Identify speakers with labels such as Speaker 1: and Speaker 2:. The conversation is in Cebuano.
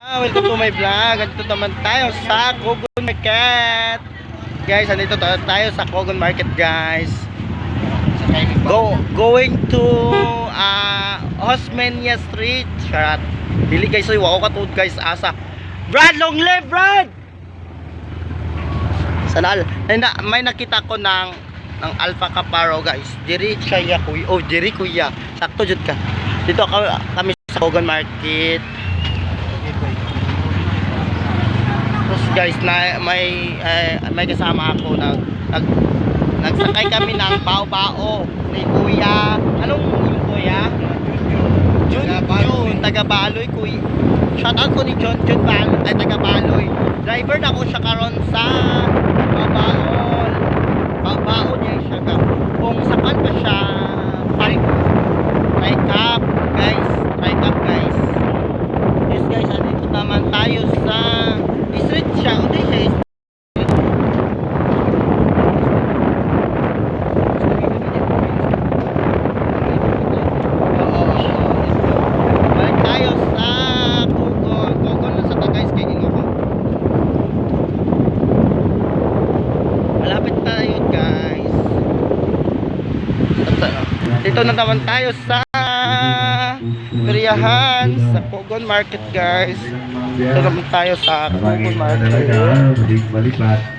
Speaker 1: Welcome to my vlog. Andito naman tayo sa Cogon Market. Guys, andito tayo sa Cogon Market, guys. Going to Osmeña Street. Charot. Dili, guys, oy, wa ko katuod, guys, asa. Brad, long live Brad. Sanal. May nakita ko ng Alpha Caparo, guys. Diri siya ya, kuya. Oh, diri, kuya. Sakto jud ka. Dito kami sa Cogon Market. Tapos, guys, na may kasama ako, nag, nag nagsakay kami ng bao-bao ni Kuya. Anong yung kuya? Jun Jun, taga Baloy, kuya. Shout out ko ni John Jun Baloy, ay, taga Baloy. Driver na ko siya karon sa bao-bao. Bao-bao niya siya ka. Kung sakan pa siya, Tricap, guys. Tricap, guys. Yes, guys, andito naman tayo sa street siya. Hindi siya street. Oo. Balik tayo sa Cogon. Cogon na sa ta, guys, kay Ginoo. Malapit tayo, guys. Dito na naman tayo sa Peryahan, sa Cogon Market, guys. Dito naman tayo sa Cogon Market.
Speaker 2: Malipat.